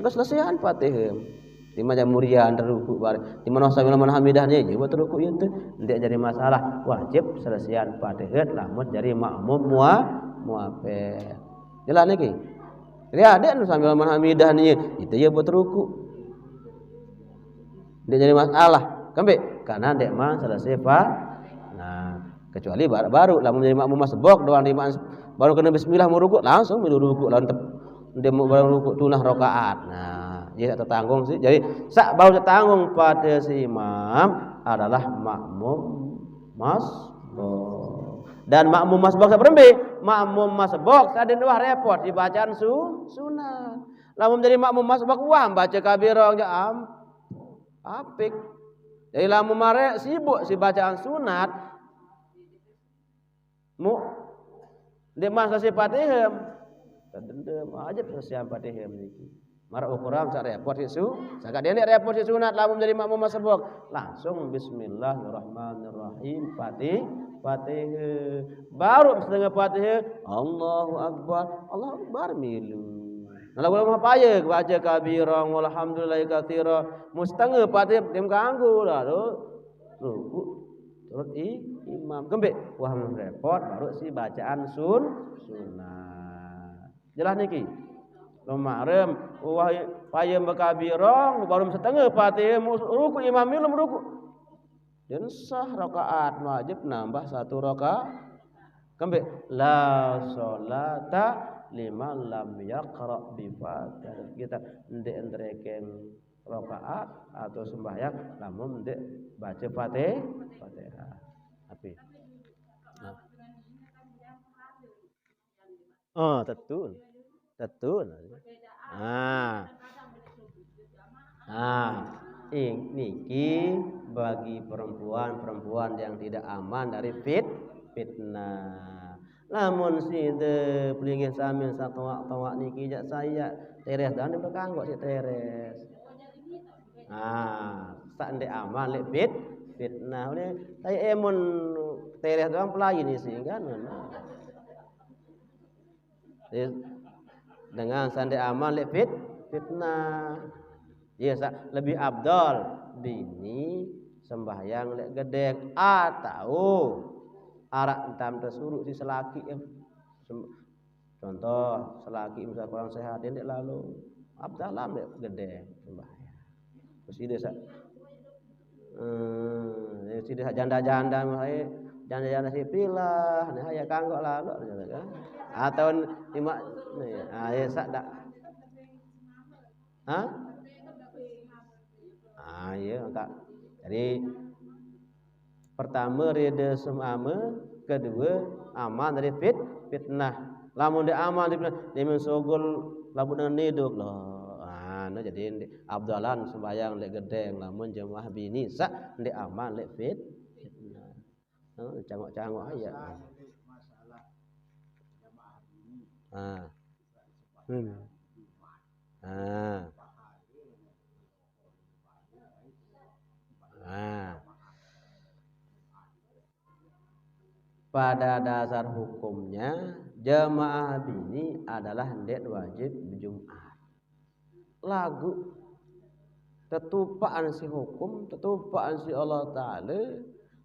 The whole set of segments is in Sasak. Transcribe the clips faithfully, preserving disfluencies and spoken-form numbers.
Terus selesaian Fatihah. Di mana murian ruku bareng. Di mana sami'allahu liman hamidah ni, je buat ruku itu. Ndak jadi masalah. Wajib selesaian Fatihah lamun jadi makmum mua-, muafir. Jelas niki? Jadi adik nu sami'allahu liman hamidah ni, itu je buat ruku. Ndak jadi masalah. Kembali karena ndak mah selesai Fa-, nah, kecuali baru, baru lamun jadi makmum masbuk doang di ma-, baru kena bismillah mau ruku, langsung milu ruku, lawan tep-, dia mau baru ruku tunah rakaat. Nah, jadi tak tertanggung sih. Jadi sak baru tertanggung pada si imam adalah makmum masbuk. Dan makmum masbuk sak berembe? Makmum masbuk sak den wah repot dibacaan su-, sunat. Lamun jadi makmum masbuk wah baca kabirong ja am-, apik. Jadi lamun mare sibuk si bacaan sunat, mu, ndak mah selesai Fatihah. Tadendem aja selesai Fatihah niki. Mara ukuran sak repot si su-, sak dendek repot si sunat lamun jadi makmum masbuk. Langsung bismillahirrahmanirrahim. Fatih-, Fatihah. Baru setengah Fatihah, Allahu Akbar. Allahu Akbar milu. Nah, lagu lama payah baca kabirong walhamdulillahi katsira. Mu setengah Fatihah dem ganggu lalu ruku turut i-, imam. Kembali wah repot baru si bacaan sun-, sunat. Jelas niki? Kemarin wah payah bakabirong baru setengah Fatihah mu ruku imam milu ruku. Dan sah rakaat wajib nambah satu rakaat. Kembali la sholata liman lam yaqra bi Fatihah. Kita ndak nderekeng rakaat atau sembahyang lamun ndak baca Fatih-, Fatihah. Tapi nah. Oh, tetun. Tetun. Ah. Ah, ing-, niki bagi perempuan-perempuan yang tidak aman dari fit-, fitnah. Lamun side pelinggih samin satoak-toak niki jak saya teres dan dipekanggok si teres. Ah, sak ndak aman lek fit-, fitnah. Oleh saya emun teres doang pelayan isi kan. Nah. Jadi, dengan sandi aman lek fit-, fitnah. Ya, sa-, lebih abdol bini sembahyang lek gedeng atau arak entam tersuruh si selaki em. Sem-, contoh selaki misal kurang sehat dia ndak lalu abdalan lek gedeng sembahyang. Terus ide sa-, eh, ya side janda-janda mah ai, janda-janda si pilah, nah ya kanggok lalu kan. Atau lima, nih, ah, ya sak dak. Hah? Ah, iya, enggak. Jadi pertama rida semame, kedua aman dari fit-, fitnah. Lamun dia aman dari fitnah, dia main sogol labu dengan niduk loh. Ah, nah, jadi abdalan sembahyang lek gedeng lamun jemaah bini sak ndak aman lek fit-, fitnah. Oh, cangok-cangok aja. Ah. Hmm. Ah. Ah. Pada dasar hukumnya jamaah bini adalah ndak wajib berjumat. Lagu tetupakan si hukum, tetupakan si Allah Ta'ala,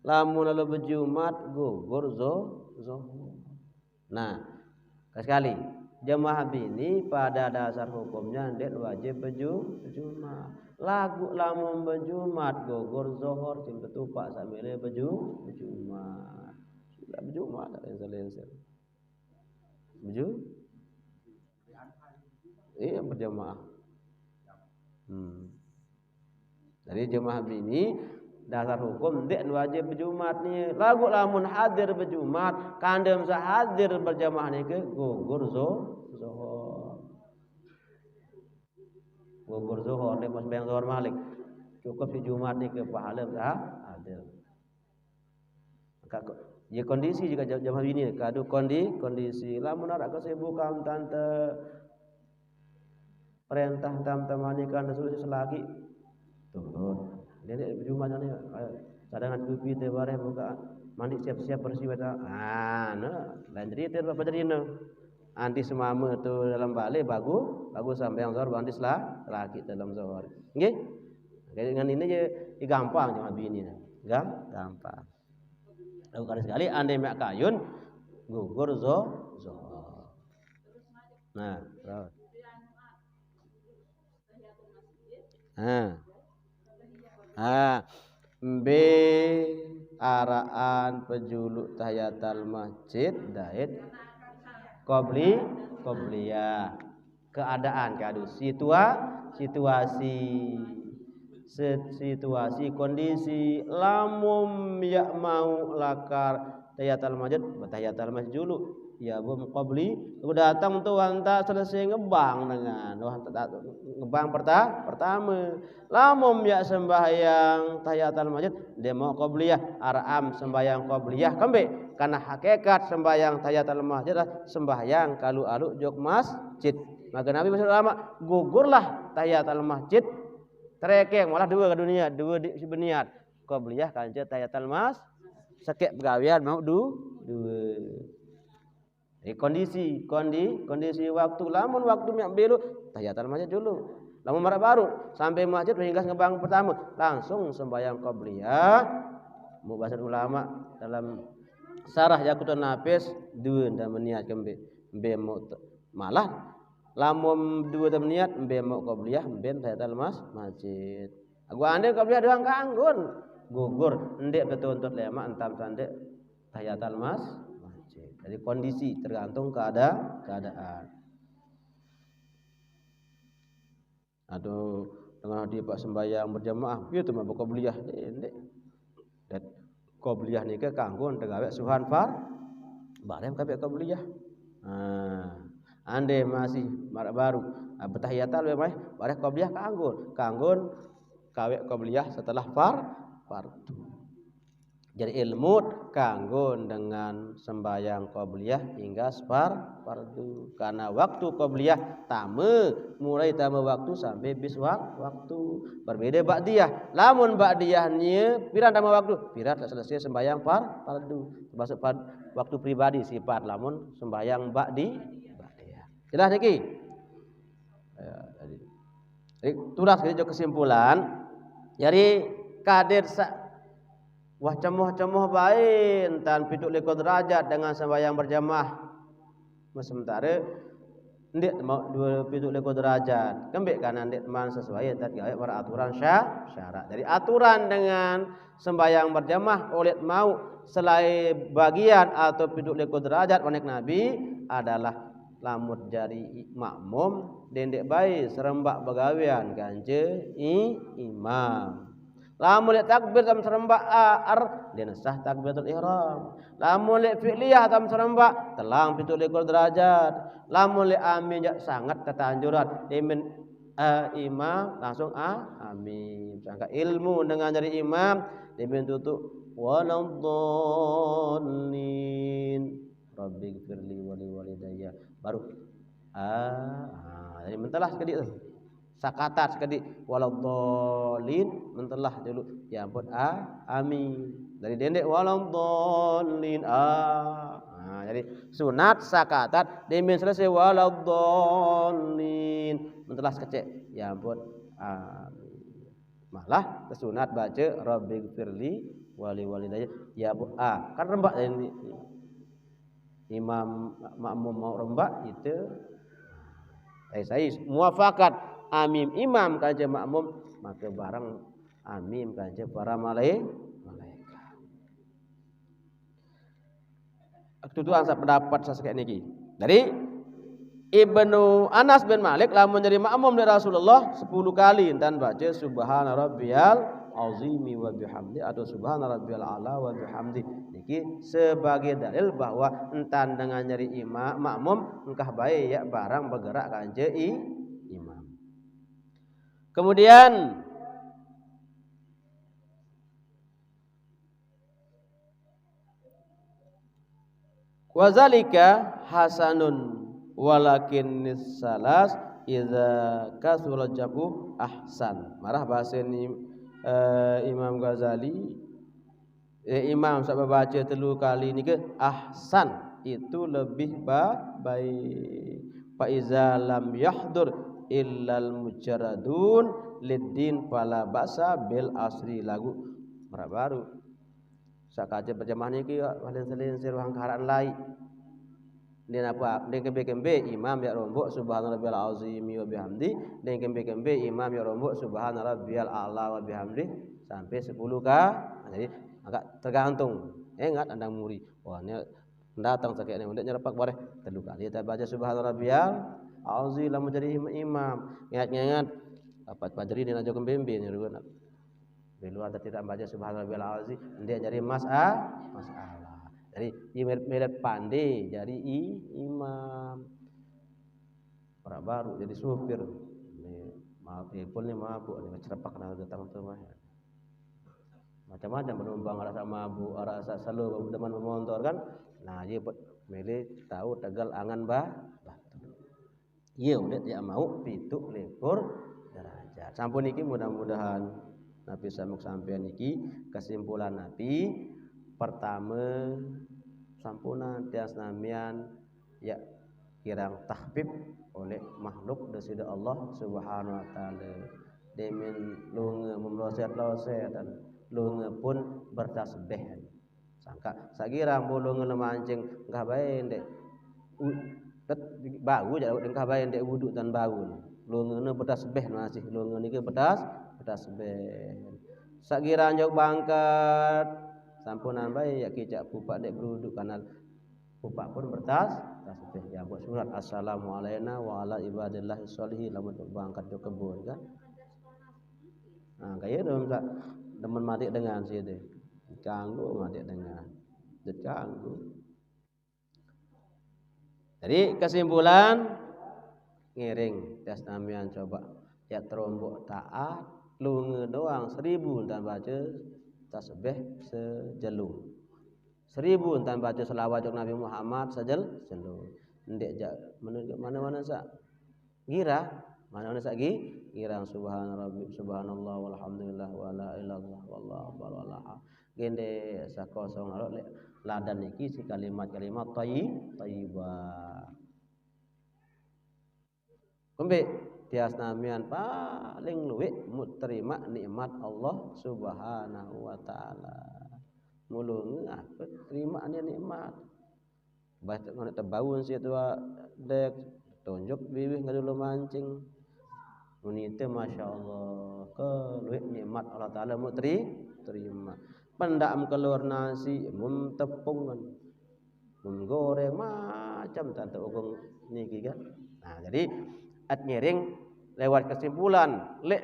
lamun lalu berjumat gugur zo-, zohor. Nah, sekali, jemaah bini pada dasar hukumnya ndak wajib beju-, berjumat. Lagu lamun berjumat gugur zohor, tim tetupak sambil beju-, berjumat. Sudah berjumat, tak lensel-lensel. Beju-, iya, berjamaah. Hmm. Jadi jemaah bini dasar hukum ndak wajib berjumat ni. Lagu lamun hadir berjumat, kandem sehadir berjamaah ni ke gugur zo-, zohor. Gugur zohor, dia mau sembahyang zohor malik. Cukup si Jumat ni ke pahala sah-, hadir. Ka-, ya kondisi juga jam, jam hari ini, kadu kondi-, kondisi. Lamun ada kesibukan tante perintah tam temani kan suruh selagi turun. Dia ni berjumpa ni, eh, cadangan kopi teh bareh buka, mandi siap-siap bersih bata. Ah, nah, lain cerita apa cerita. Anti semame tu dalam bale bagus, bagus sambayang zuhur, anti sela-, selaki dalam zuhur. Nggih. Jadi dengan ini je, je gampang cuma bini. Gam-, gampang. Lalu kali sekali andai mak kayun gugur zo-, zuhur. Nah, terus. Ha. Ha. Mbe araan pejuluk tahiyatal masjid dait qabli, qabliyah. Keadaan kadu situa-, situasi. Se-, situasi kondisi lamun yak mau lakar tahiyatal masjid, tahiyatal masjid dulu. Ya bum qabli, aku datang tu anta selesai ngebang dengan, wah, tak, tak, ngebang perta-, pertama. Lamun yak sembahyang tahiyatal masjid, dia mau qabliyah, aram sembahyang qabliyah kembe. Karena hakikat sembahyang tahiyatal masjid adalah sembahyang kalu alu jok masjid. Maka Nabi maksud ulama, gugurlah tahiyatal masjid, terekeng, malah dua ke dunia, dua di, si beniat. Qabliyah kanca tahiyatal mas-, sekek pegawean mau du-, dua. Jadi kondisi, kondi-, kondisi waktu. Lamun waktu minyak belu, tahiyatal masjid dulu. Lamun marak baru, sampai masjid ringgas ngebang pertama, langsung sembahyang qabliyah. Mau bahasa ulama dalam sarah Yaqutun Nafis, dua ndak meniat kembe. Mbe mau te-, malah lamun dua tem niat, mbe mau qabliyah, mbe tahiyatal mas-, masjid. Gua andai qabliyah doang kanggun. Gugur, ndik betuntut lemak entam sandek tahiyatal mas-, masjid. Jadi kondisi tergantung keada-, keadaan. Atau dengan hati pak sembahyang berjamaah, gitu mah qabliyah, ndik. Dan qabliyah nika kanggo tegawe suhan far-, bareng kabeh qabliyah. Nah, ande masih marak baru, ah, betahiyatal we meh, bareng qabliyah kanggo, kanggo kawe qabliyah setelah far-, fardu. Jadi ilmu kanggo dengan sembahyang qabliyah hingga separ fardu. Karena waktu qabliyah tame, mulai tame waktu sampai bis wak-, waktu. Berbeda ba'diyah. Lamun ba'diyah nie, piran tame waktu? Piran tak selesai sembahyang par-, fardu. Termasuk par-, waktu pribadi sifat lamun sembahyang ba'di, ba'diyah. Jelas niki? Ya, tadi. Jadi, tulas gitu kesimpulan. Jadi, kadir sa-, wah cemoh-cemoh bae entan pitu likur derajat dengan sembahyang berjamaah. Sementara ndik mau dua pitu likur derajat. Kembik karena ndik teman sesuai entan gawe peraturan sya-, syarat. Jadi aturan dengan sembahyang berjamaah oleh mau selain bagian atau pitu likur derajat wanik Nabi adalah lamun jari makmum, dendek bae serembak begawean kance i-, imam. Lamun lek takbir tam serembak a-, ar, den sah takbiratul ihram. Lamun lek fi'liyah tam serembak, telang pitu likur derajat. Lamun lek amin jak sangat ketanjuran, demen, eh, imam langsung a-, amin. Sangka ilmu dengan jari imam, demen tutup waladdallin. Rabbighfirli wa liwalidayya. Baru, ah, ah, jadi mentelah sekediak tu. Sakatat sekediak, waladdallin, mentelah dulu. Ya ampun, ah, amin. Dari dendek, waladdallin, ah. Ah, jadi sunat sakatat, demen selesai, waladdallin. Mentelah sekecek, ya ampun, amin. Malah kesunat baca, Rabbighfirli wa liwalidayya. Ya ampun, ah, kan rembak ini. Imam makmum mau rembak, kita sai-sai muafakat amin imam kance makmum, maka bareng amin kance para malai-, malaikat. Tutuan sa pendapat sa sekek niki. Dari Ibnu Anas bin Malik, lamun jadi makmum dari Rasulullah sepuluh kali, entan baca subhana rabbiyal azimi wa bihamdi atau subhana rabbiyal ala wa bihamdi. Niki sebagai dalil bahwa entan dengan nyari imam, makmum engkah bae ya barang bergerak kance i-, imam. Kemudian, wazalika hasanun walakin salas idza katsura jam'u ahsan. Marah bahasa ni, eh, Imam Ghazali, Eh, imam saq bebace telu kali nike ahsan, itu lebih ba-, baik. Fa iza lam yahdur illal mujarradun liddin fala ba'sa bil asri lagu. Maraq baruq. Saq kace berjamaah niki paling selinsir wah angkaraq lai. Ndeq nape, ndeq kembe-kembe imam yaq romboq subhana rabbiyal azimi wa bihamdi, ndeq kembe-kembe imam yaq romboq subhana rabbiyal a'la wa bihamdi sampai sepuluh ka-, jadi agak tergantung. Ingat andang muri. Wah, ni dateng sekeq ni, ndeq nyerepek bareh telu kali ta bace subhana rabbiyal azim lamun jari im-, imam. Ingat-ingat, dapat pajeri ni aja kembe-mbe ni ruan. Di luar tidak baca subhana rabbiyal azim, ndeq jari mas-, ah, masalah. Jadi, ie mele-, mele pande jari i-, imam. Ora baru jadi supir. Ni, ma-, telepon ni mabuk ni, cerpak nah datang tu mah. Macam-macam penumpang, araq saq mabuk, araq saq selo, demen bemontor kan. Nah, ie pe-, mele tao tegal angen ba-, batur. Ie uleq tiaq mauq pituq likur derajat. Sampun niki, mudah-mudahan napi saq mauq sampean niki kesimpulan napi, pertame, sampunan tiang senamian yaq kirang tahbib oleh makhluk Deside Allah Subhanahu wa Ta'ala. Demen lunge memloset-loset, lunge pun bertasbih. Sangkaq, saq girang mbe lunge lemancing, engkah bae ndeq u-, tet-, bau jaq, engkah bae ndeq wudu tan bau. Lungene betasbih masih, lunge nike betas-, betasbih. Saq girang jauq bangket, sampunan bae yaq kicaq pupaq ndeq berudu, karena pupaq pun bertas-, tasbih. Ya, buat sunat, "Assalamu alaina wa ala ibadillahi sholihin," lamun jauq bangket jauq kebon, kan. Nah, kaya demen, demen mati dengan side. Kanggo mati dengan. Ndeq kanggo. Jadi, kesimpulan, ngiring tiang senamian coba. Yaq teromboq taat, lunge doang seribu ntan bace tasbih sejelo. Seribu ntan bace selawat jok Nabi Muhammad sejel-, sejelo. Ndeq jaq mene-, mane-mane saq girang, mane-mane saq gi-, girang, subhana rabbi, subhanallah, walhamdulillah, wala ilaha illallah, wallahu akbar, wala ha-, gende sakosong lalo leq ladan niki siq kalimat-kalimat thayyi-, thayyibah. Kembeq tiang senamian paling lueq muq terimaq nikmat Allah Subhanahu wa Ta'ala. Mulung ape terimaq ne nikmat? Bah, ngoneq tebaun siq tuaq dek, tonjok biwih ngadulu mancing. Mun ite, masyaallah, ke lueq nikmat Allah Taala muq teri-, terimaq. Pendaq em kelor nasi, mun tepung kan. Mun goreng, macam tante ogong niki kan. Nah, jadi, at ngiring lewat kesimpulan, leq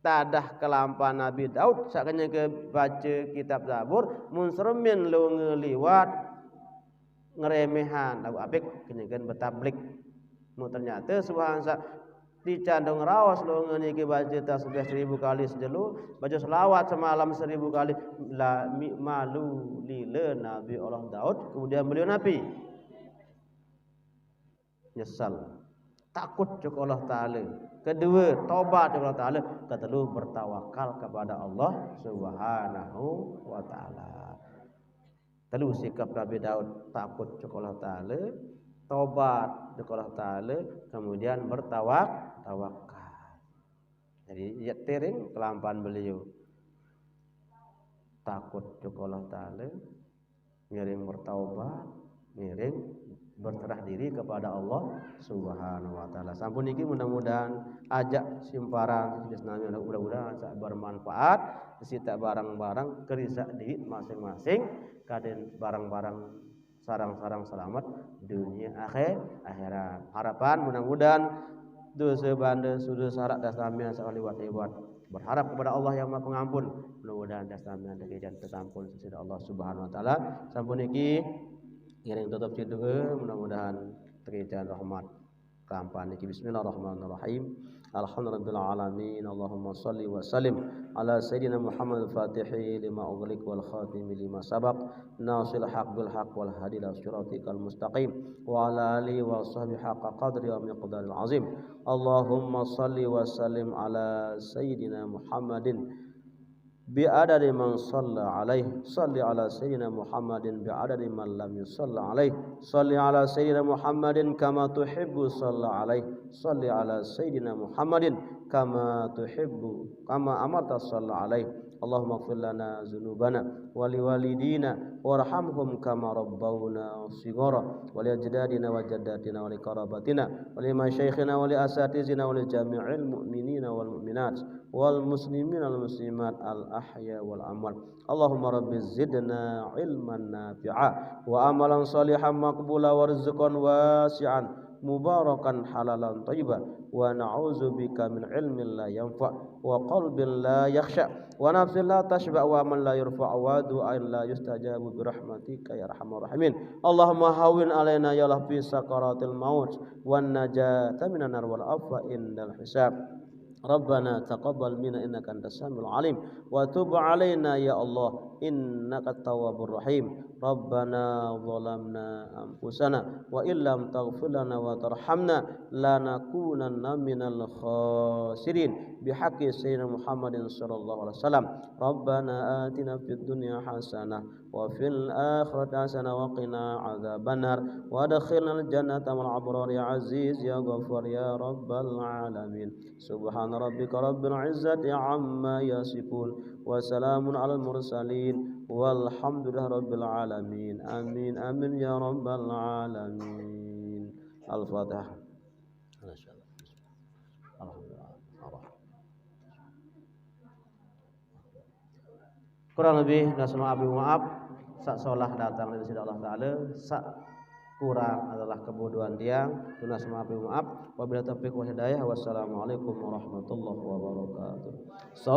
tadah kelampan Nabi Daud, saq kenyeke bace kitab Zabur, mun seremin lunge liwat, ngeremehan, laguq apik kenyeken betablik. Mun ternyate subahan saq ticandong raos lunge niki bace tasbih seribu kali sejelo, bace selawat semalam seribu kali, la mi-, malu lile Nabi Allah Daud, kemudian beliau napi? Nyesel. Takut jok Allah Taala. Kedue, tobat jok Allah Taala. Ketelu, bertawakal kepada Allah Subhanahu wa Taala. Telu sikap Nabi Daud, takut jok Allah Taala, tobat jok Allah Taala, kemudian bertawak-, tawakal. Jadi, yaq tiring kelampan beliau. Takut jok Allah Taala, ngiring bertaubat, ngiring berserah diri kepada Allah Subhanahu wa Taala. Sampun niki, mudah-mudahan ajak simparan, mudah-mudahan saq bermanfaat, sita bareng-bareng kerisaq diit masing-masing, kaden bareng-bareng sarang-sarang selamet dunie akhir-, akhirat. Harapan, mudah-mudahan dose bande sudo saraq dasamian saq liwat-liwat. Berharap kepada Allah yang Maha Pengampun, mudah-mudahan dasamian tekican tesampun sesida Allah Subhanahu wa Taala. Sampun niki, ngiring tutup siq doe, mudah-mudahan tekican rahmat. Kelampan niki, bismillahirrahmanirrahim. Alhamdulillahirabbil alamin. Allahumma shalli wa sallim ala sayyidina Muhammad fatihi lima ughliq wal khatimi lima sabaq. Nasil haq bil haq wal hadi ila siratikal mustaqim. Wa ala alihi wa sahbihi haqqa qadri wa miqdaril azim. Allahumma shalli wa sallim ala sayyidina Muhammadin بعدد من صلى عليه. صل على سيدنا محمد بعدد من لم يصل عليه. صل على سيدنا محمد كما تحب صلى عليه. صل على سيدنا محمد كما تحب، كما أمرت صلى عليه. اللهم اغفر لنا ذنوبنا ولوالدينا وارحمهم كما ربونا صغارا، ولأجدادنا وجداتنا ولقراباتنا ولمشايخنا ولأساتذتنا ولجميع المؤمنين والمؤمنات والمسلمين والمسلمات الأحياء والأموات. اللهم رب زدنا علما نافعا وعملا صالحا مقبولا ورزقا واسعا مباركا حلالا طيبا، ونعوذ بك من علم لا ينفع وقلب لا يخشع ونفس لا تشبع وعمل لا يرفع ودعاء لا يستجاب برحمتك يا أرحم الراحمين. اللهم هون علينا يا الله في سكرات الموت والنجاة من النار والعفو عند الحساب. ربنا تقبل منا إنك أنت السميع العليم وتب علينا يا الله إنك التواب الرحيم. ربنا ظلمنا أنفسنا وإن لم تغفر لنا وترحمنا لنكونن من الخاسرين. بحق سيدنا محمد صلى الله عليه وسلم. ربنا آتنا في الدنيا حسنة وفي الآخرة حسنة وقنا عذاب النار وأدخلنا الجنة مع الأبرار يا عزيز يا غفار يا رب العالمين. سبحان ربك رب العزة عما يصفون وسلام على المرسلين والحمد لله رب العالمين. آمين، آمين يا رب العالمين. الفاتحة. Kurang lebih, na semua abi maaf. Sak solah datang dari sisi Allah Ta'ala, sak kurang adalah kebodohan tiang. Tuna semua abi maaf. Wabillahi taufiq wal hidayah. Wassalamualaikum warahmatullahi wabarakatuh.